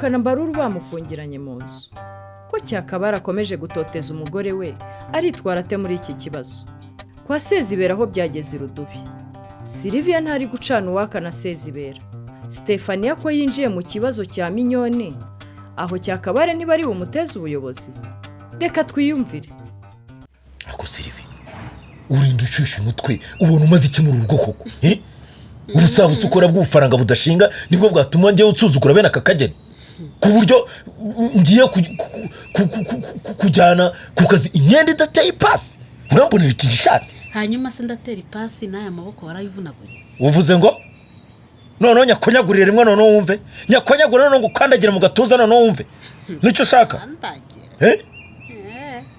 Duherukana Mbaruru bamufungiranye mu nzu. Ko Cyakabara akomeje gutoteza umugore we, aritwara ate muri iki kibazo? Kwa Sezibera aho byageze irudubi. Sylvia ntari gucana uwaka na Sezibera. Stefania ko yinjiye mu kibazo cya Minyoni, aho Cyakabare niba ari bumuteze ubuyobozi? Reka twiyumvire. Ako Sylvie, urinda ushyushya umutwe, ubona umaze iki muri urugo koko, eh? Ubusabusa ukora bw'ubufaranga budashinga nibwo bwatuma njyewe unsuzugura bene aka kageni, ku buryo ngiye kujyana ku kazi imyenda idateye ipasi? Urambonera iki gishati? Hanyuma se ndatera ipasi n'aya maboko warayivunaguye? Uvuze ngo noneho nyakonyagurire rimwe, noneho wumve, nyakonyagurire, noneho ngo ukandagire mu gatuza, noneho wumve nicyo ushaka. Kandagira. Eh?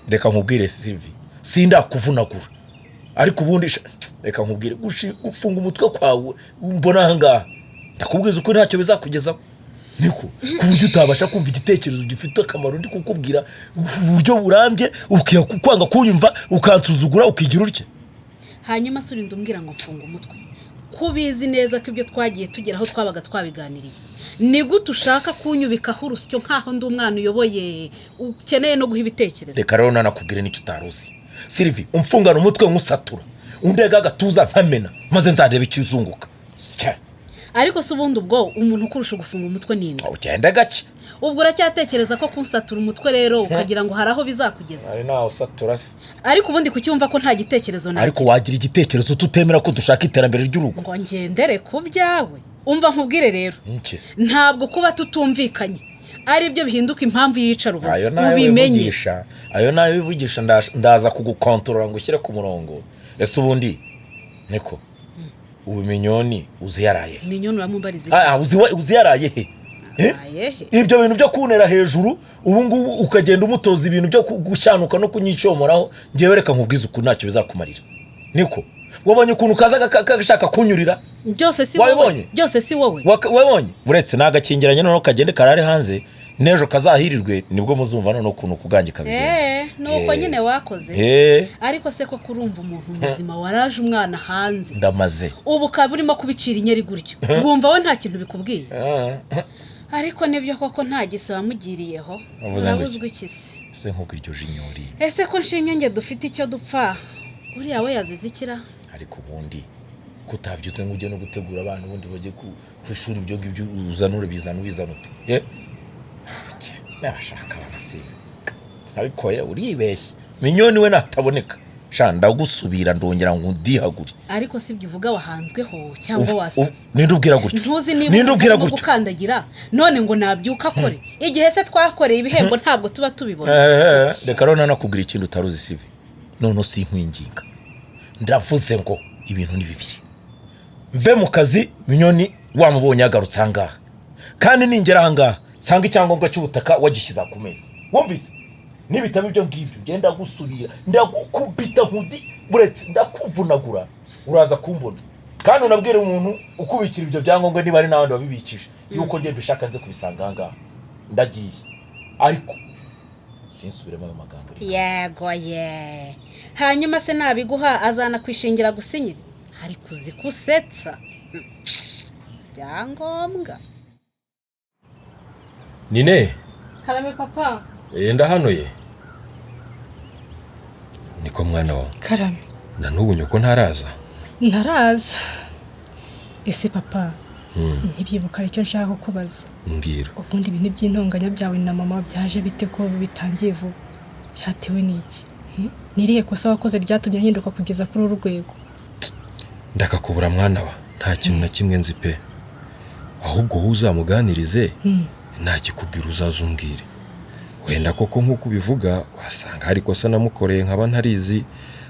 Reka nkubwire Sylvie, sindakuvunagura, ariko ubundi reka nkubwire, gufunga umutwe kwawe mbona aha ngaha, ndakubwiza ukuri, ntacyo bizakugezaho. Niko ku buryo utabasha kumva igitekerezo gifite akamaro ndi kukubwira uburyo burambye, ukiha kwanga kunyumva, ukansuzugura, ukigira utya. Hanyuma se urinda umbwira ngo mfunga umutwe, ko ubizi neza ko ibyo twagiye tugeraho twabaga twabiganiriye? Ni gute ushaka kunyubikaho urusyo nk'aho ndi umwana uyoboye ukeneye no guha ibitekerezo? Reka rero nanakubwire n'icyo utari uzi, Sylvie. Umfungana umutwe nkusatura, undega agatuza nkamena, maze nzareba icyo uzunguka. Cya. Ariko se ubundi ubwo umuntu ukurusha gufunga umutwe ni nde? Ugende gake. Ubwo uracyatekereza ko kunsatura umutwe rero ukagira ngo hari aho bizakugeza? Ari nawe usatura se? Ariko ubundi kuki wumva ko nta gitekerezo nagira? Ariko wagira igitekerezo tutemera ko dushaka iterambere ry'urugo? Ngo ngendere ku byawe? Umva nkubwire rero. Nkize. Ntabwo kuba tutumvikanye ari byo bihinduka impamvu y'iyicarubozo. Ayo nayo Ubimenye. wivugisha, ayo nayo wivugisha, ndaza kugukontorora ngo ushyire ku murongo. Ese ubundi niko ubu Minyoni uzi yaraye he? Minyoni uramumbariza iki? Ah, uzi yaraye he? Eh? Yaraye he? Ibyo bintu byo kuntera hejuru ubu ngubu, ukagenda umutoza ibintu byo gushyanuka no kunyicyomoraho, ngewe reka nkubwize ukuntu ntacyo bizakumarira. Niko wabonye ukuntu kaza gashaka kunyurira? Byose si wowe. Wabibonye? Byose si wowe. Wabonye? Uretse nagakingiranye, noneho kagende karare hanze, n'ejo kazahirirwe, nibwo muzumva noneho ukuntu kugangika bigenda. Eee, nuko nyine wakoze. Ariko se koko urumva umuntu muzima waraje umwana hanze, Ndamaze. ubu ukaba urimo kubicira inyeri gutyo, wumva we nta kintu bikubwiye? Ariko nibyo koko nta gise wamugiriyeho. Uvuze ngo iki? Urabuzwa iki se? Ese nk'uko iryo jinyori? Ese ko nshimye nge dufite icyo dupfa, uriya we yazize ikira? Ariko ubundi kutabyutse ngo ujye no gutegura abana ubundi bajye ku ishuri, ibyo ngibyo uzanure bizana ubizana ute? Eh, asike n'abashaka barasiba, ariko ye uribeshya. Minyoni we nataboneka sha, ndagusubira ndongera ngo ndihagure. Ariko si ibyo uvuga, wahanzweho cyangwa wasaze? Ninde ubwira gutyo? Ntuzi niba Ninde ubwira urimo gutyo? gukandagira none ngo nabyuka akore? Igihe se twakoreye ibihembo ntabwo tuba tubibona? Eh, reka rero nanakubwira ikintu utari uzi, Sylvie. None sinkwinginga, ndavuze ngo ibintu ni bibiri: mve mu kazi Minyoni wamubonye yagarutse ahangaha, kandi ningera ahangaha nsanga icyangombwa cy'ubutaka wagishyize ku meza. Wumvise? Nibitaba ibyo ngibyo, ngenda gusubira ndagukubita nkudi, buretse ndakuvunagura, uraza kumbona. Kandi unabwire umuntu ukubikira ibyo byangombwa, niba ari n'abandi wabibikije, yuko ngiye mbishaka nze kubisanga ahangaha. Ndagiye, ariko sinsubiremo ayo magambo. Yego ye, hanyuma se nabiguha azanakwishingira gusinyira? Ariko uzi ko usetsa, byangombwa. Nine. Karame papa. Yenda hano ye, niko mwana wawe? Karame. Na n'ubu nyoko ntaraza? Ntaraza. Ese papa, ntibyibuka icyo nshaka kukubaza? Mbwira. Ubundi ibintu by'intonganya byawe na mama byaje bite, ko bitangiye vuba? Byatewe n'iki? Ni irihe kosa wakoze ryatumye ahinduka kugeza kuri uru rwego? Ndakakubura mwana wa, nta kintu na kimwe nzi pe. Ahubwo wowe uzamuganirize, ntakikubwira uzaza umbwire. Wenda koko nk'uko ubivuga wasanga hari ikosa namukoreye nkaba ntarizi,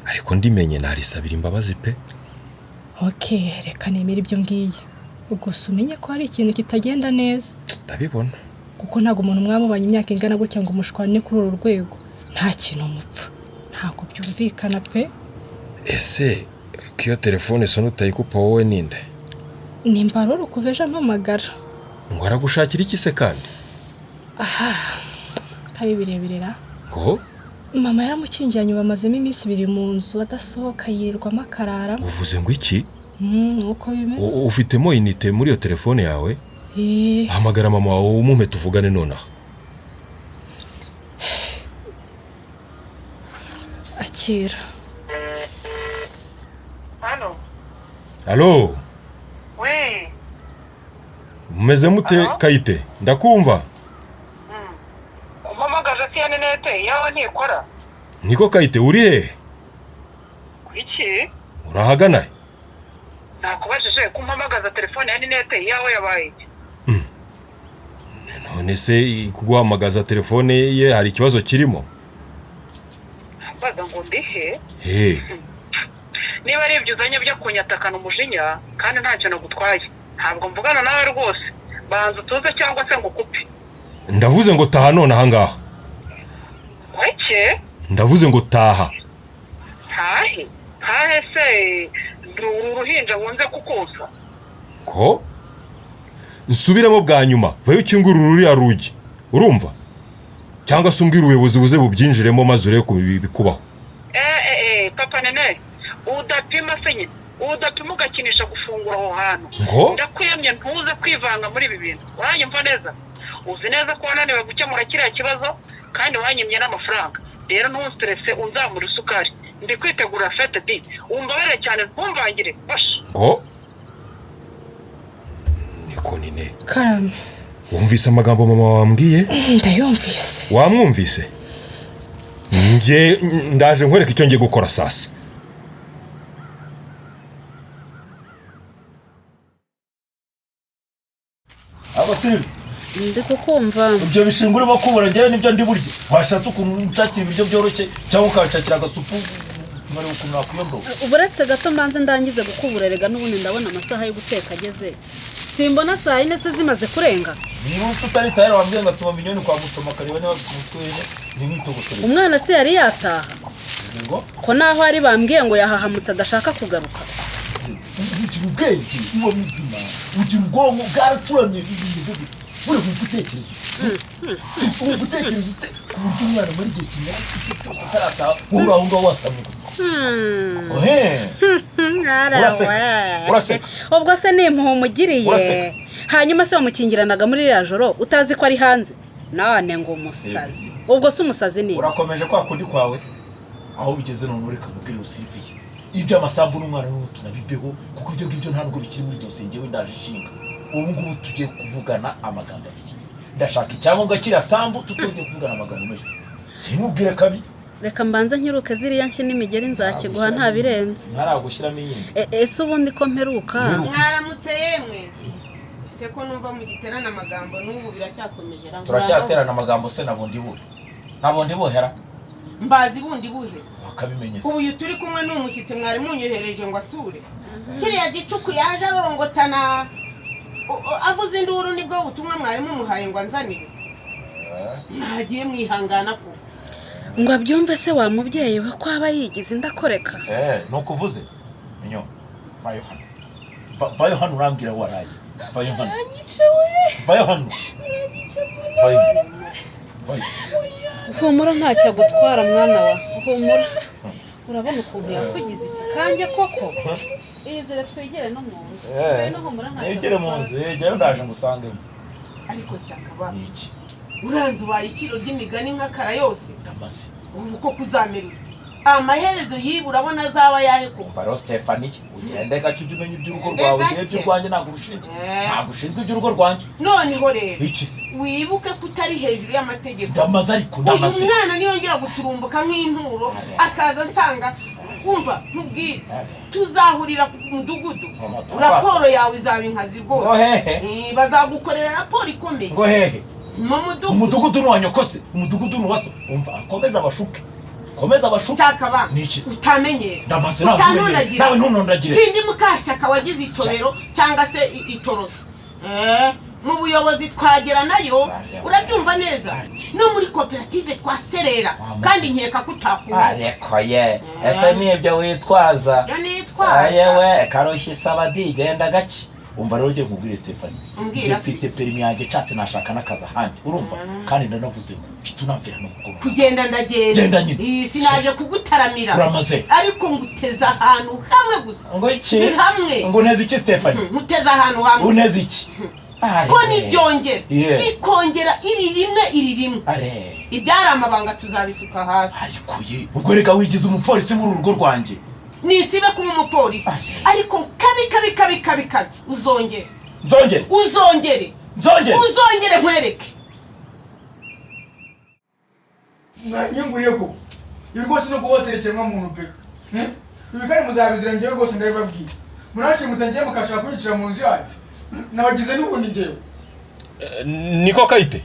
ariko ndimenye narisabira imbabazi pe. OK, reka nemere ibyo mbwiye, gusa umenye ko hari ikintu kitagenda neza. Ndabibona. Kuko ntabwo umuntu mwamubanye imyaka ingana gutya ngo umushwane kuri uru rwego nta kintu mupfa, ntabwo byumvikana pe. Ese ko iyo telefone isona utayikupa, wowe ninde? Nimba rero kuva ejo ampamagara. Ngo aragushakira iki se kandi? Aha kari birebire ra. Ngo? Mama yaramukingiranye, ubu amazemo iminsi 2 mu nzu adasohoka, yirirwamo akararamo. Uvuze ngo iki? Uko bimeze. Ufitemo unité muri iyo telefone yawe? Hamagara mama wawe umumpe tuvugane nonaha. Akira. Halo. Halo. We. Mumeze mute Kayite? Ndakumva. Umpamagaje si ya Ninete yawe ntikora. Niko Kayite, uri he? Iki? Urahagana he? Nakubajije ko umpamagaza telefone ya Ninete yawe yabaye iki? None se kuguhamagaza telefone ye hari ikibazo kirimo? Baza ngo ndihe? He. Niba ari ibyo uzanye byo kunyatakana umujinya kandi ntacyo nagutwaye. Ntabwo mvugana nawe rwose. Banza utuze cyangwa se ngo ukupe. Ndavuze ngo taha none aha ngaha. Weke? Ndavuze ngo taha. Tahe? Tahe se uru ruhinja wunze kukusa. Ko? Nsubiremo bwa nyuma, vayo ukingura ruriya rugi. Urumva? Cyangwa se umbwira ubuyobozi buze bubyinjiremo maze urebe ko bikubaho. Papa Nene, udapima se nyine. Udapima ugakinisha gufungura aho hantu. Ndakwiyamye ntuze kwivanga muri ibi bintu. Uranyumva neza? Uzi neza ko wananiwe gukemura kiriya kibazo kandi wanyimye n'amafaranga. Rero ntustresse unzamura isukari. Ndi kwitegura fete di. Umbabarire cyane ntumvangire. Bosh. Ngo Niko Nine. Karame. Wumvise amagambo mama wambwiye? Ndayumvise. Wamwumvise? Nge ndaje nkwereka icyo ngiye gukora sasa. Abasiri ndi kukumva. Ibyo bishinga urimo kubura njyewe nibyo ndi burye. Washatse ukuntu nshakira ibiryo byoroshye cyangwa ukanshakira agasupu nkari ukuntu nakwiyomboka. Uburetse gato mbanze ndangize gukubura rega n'ubundi ndabona amasaha yo guteka ageze. Simbona saa 4 se zimaze kurenga. Niba utari tayari wambwiye ngo tuma Minyoni kwa Mucoma kareba niba kumutweye ni nitogosore. Umwana se yari yataha. Ngo ko naho ari bambwiye ngo yahahamutse adashaka kugaruka. Ugira ubwenge uba muzima, ugira ubwonko bwaracuramye ibintu bibi. Buri gutekereza. Ugutekereza ute ku buryo umwana muri gihe kingana icyo cyose atarataha wowe aho ngaho wasamye gusa. Uraseka. Ubwo se ni impuhwe umugiriye. Hanyuma se wamukingiranaga muri iriya joro utazi ko ari hanze none ngo umusazi. Ubwo se umusazi ni urakomeje kwa kundi kwawe aho bigeze none ureka mubwire Usiriviye ibyo amasambu n'umwana n'utu nabiveho kuko ibyo ngibyo nta nubwo bikiri muri dosiye ngewe ndaje ishinga. Ubu ngubu tugiye kuvugana amagambo abiri. Ndashaka icyangombwa kiriya sambu tutongeye kuvugana amagambo menshi. Simubwire kabi. Reka mbanze nkiruke ziriya nshyi n'imigeri nzakiguha nta birenze. Ntaragushyiramo iyindi. Ese ubundi ko mperuka? Mwaramutse yemwe. Ese ko numva mugiterana amagambo n'ubu biracyakomeje ra? Turacyaterana amagambo se nabundi buhe. Nabundi buhera. Mbazi bundi buheze. Wakabimenyese. Ubu uyu turi kumwe n'umushyitsi mwari munyohereje ngo asure. Kiriya gicuku yaje arorongotana avuze induru nibwo ubutumwa mwari mumuhaye ngo anzanire. Mwagiye mwihangana ko. Ngo abyumve se wa mubyeyi we ko aba yigize indakoreka. Nuko uvuze. Minyo, vayo hano. Vayo hano urambwira waraye. Vayo hano. Anyice we. Vayo hano. Vayo. Vayo. Humura ntacyo gutwara mwana wa. Humura. Urabona ukuntu yakugize iki kanjye koko? Iyizire twigere no mu nzu. No humura ntacyo. Nigere mu nzu, jyayo ndaje ngusangemo. Ariko cyakaba. Niki? Uranze ubaye iciro ry'imigani nk'akara yose. Ndamaze. Ubu ko kuzamera ute? Amaherezo yibu urabona azaba yahe ko? Umva rero Stephanie, ugende gace ujye umenya iby'urugo rwawe, ngewe iby'urwanjye ntabwo urushinzwe. Ntabwo ushinzwe iby'urugo rwanjye. Noneho rero. Iki se? Wibuke ko utari hejuru y'amategeko. Ndamaze ariko ndamaze. Uyu mwana niyongera guturumbuka nk'inturo akaza asanga umva nkubwire tuzahurira ku mudugudu. Raporo yawe izaba inkazi rwose. Ngo hehe? Bazagukorera raporo ikomeye. Ngo hehe? Mu mudugudu. Umudugudu ni wa nyokose, umudugudu ni waso. Umva akomeza abashuke. Komeza abashuke. Cyakaba. Niki se? Utamenyera. Ndamaze nawe ntunondagire. Sindi mukashyaka wagize icobero cyangwa se itorosho. Mu buyobozi twagera nayo urabyumva neza. No muri koperative twaserera kandi nkeka kutakunda. Ariko ye, ese nibyo witwaza? Yo nitwaza. Ayewe karoshye sabadi genda gake. Umva rero ugiye nkubwire Stephanie. Ngiye mfite perimi yanjye nshatse nashaka n'akazi ahandi. Urumva? Kandi ndanavuze ngo kitunamvira no mugongo. Kugenda ndagenda. Genda nyine. Sinaje kugutaramira. Uramaze. Ariko nguteza ahantu hamwe gusa. Ngo iki? Hamwe. Ngo uneze iki Stephanie? Nguteza ahantu hamwe. Uneze iki? Are. Ko nibyongera Yeah. bikongera iri rimwe, iri rimwe, Are. ibyari amabanga tuzabisuka hasi. Ariko ye, ubwo reka wigize umupolisi muri uru rugo rwanjye. Nisibe kuba umupolisi. Are. Ariko kabi, kabi, kabi, kabi, kabi, uzongere. Nzongere. Uzongere. Nzongere. Uzongere nkwereke. Mwanyinguriye ko ibi rwose no guhotera ikiremwamuntu pe. Eh? Ibi kandi muzabizira, njyewe rwose ndabibabwiye. Muraje mutangiye mukashaka kunyicira mu nzu yanyu, nabagize n'ubundi njyewe. Niko Kayite,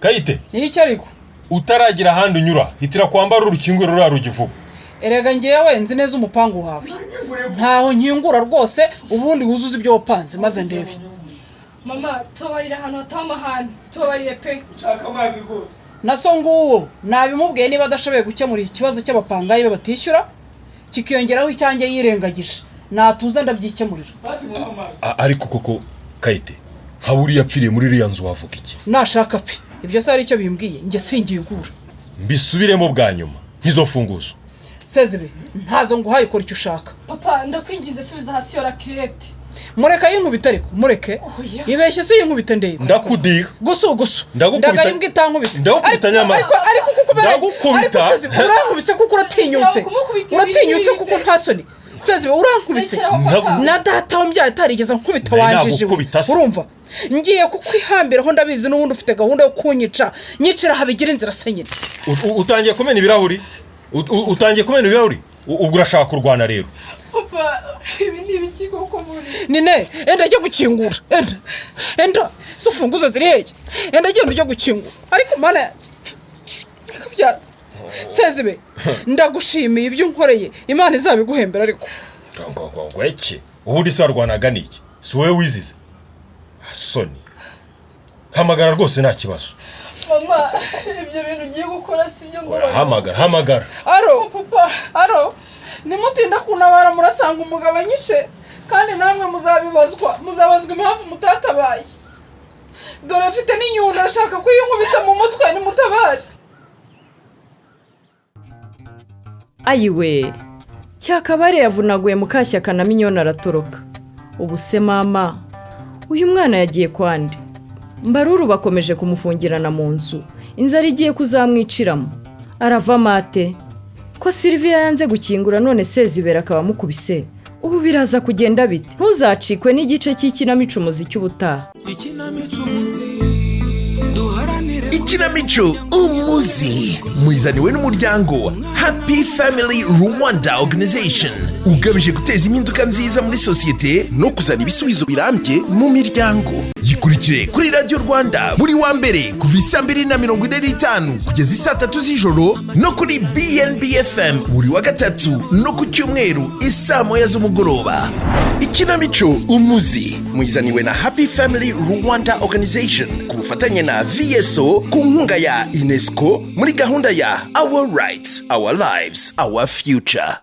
Kayite. Ni iki ariko? Utaragira ahandi unyura, hitira kwambara urukingo ruriya rugi vuba. Erega ngewe nzi neza umupangu wawe. Mwanyinguriye ko Ntaho nkingura rwose. Ubundi wuzuze ibyo wapanze maze ndebe. Mama, tubabarire, ahantu hataba amahane, tubabarire pe. Nshaka amazi rwose. Na so nguwo nabimubwiye, niba adashoboye gukemura ikibazo cy'abapangayi be batishyura, kikiyongeraho icyanjye yirengagije, natuza ndabyikemurira. Basi muhe amazi. Ariko koko Kayite, nka buriya apfiriye muri iriya nzu wavuga iki? Nashaka apfe, ibyo se hari icyo bimbwiye? Njye singingura. Mbisubiremo bwa nyuma, nk'izo funguzo. Sezibe, ntazo nguhaye, ukora icyo ushaka. Papa, ndakwinginze, subiza hasi iyo raclette. Mureke yinkubite, ariko mureke. Oya. Ibeshye se uyinkubite ndebe. Ndakudiha. Gusu gusu. Ndagukubita- Ndagaye imbwa itankubita. Ndagukubita nyamara. Ariko kuko Ndagukubita. Ariko Sezibe, urankubise kuko uratinyutse. Kumukubita. Uratinyutse Ibi- kuko nta soni. Sezibe, urankubise. Rekeraho, papa. Na data wambyaye atarigeze nkubita. Nari Wanjije we. nagukubita se. Urumva ngiye kukwihambiraho, ndabizi n'ubundi ufite gahunda yo kunyica. Nyicira habigira inzira se nyine. Utangiye kumena ibirahuri. Utangiye kumena ibirahuri. Ubwo urashaka kurwana rero. Papa, ibi ni ibiki koko muri? Nine, enda ajya gukingura, enda, enda si ufunguzo ziri hehe? Enda, genda ujya gukingura. Ariko Mana yanjye, kabyara Sezibe, ndagushimiye ibyo unkoreye, Imana izabiguhembera ariko. Ngo iki? Ubundi se warwanaga n'iki? Si wowe wizize soni? Hamagara rwose, nta kibazo. Mama, ibyo bintu ugiye gukora si byo ngo. Hamagara, hamagara. Aro. Papa. Aro, nimutinda kuntabara murasanga umugabo anyishe, kandi namwe muzabibazwa, muzabazwa impamvu mutatabaye. Dore afite n'inyundo, arashaka kuyinkubita mu mutwe. Nimutabare. Ayiwe, Cyakabare yavunaguye Mukashyaka na Minyoni aratoroka. Ubu se mama, uyu mwana yagiye kwande? Mbaruru bakomeje kumufungirana mu nzu, inzara igiye kuzamwiciramo. Arava amate ko Sylvia yanze gukingura, none Sezibera akaba amukubise. Ubu biraza kugenda bite? Ntuzacikwe n'igice cy'ikinamico Umuziki ubutaha. Ikinamico Umuzi muyizaniwe n'umuryango Happy Family Rwanda Organization, ugamije guteza impinduka nziza muri sosiyete no kuzana ibisubizo birambye mu miryango. Yikurikire kuri Radiyo Rwanda buri wa mbere kuva isaa 2:45 kugeza isaa 3 z'ijoro, no kuri BNB FM buri wa gatatu no ku cyumweru isaa 1 z'umugoroba. Ikinamico Umuzi muyizaniwe na Happy Family Rwanda Organization ku bufatanye na VSO, ku nkunga ya UNESCO muri gahunda ya Our Rights, Our Lives, Our Future.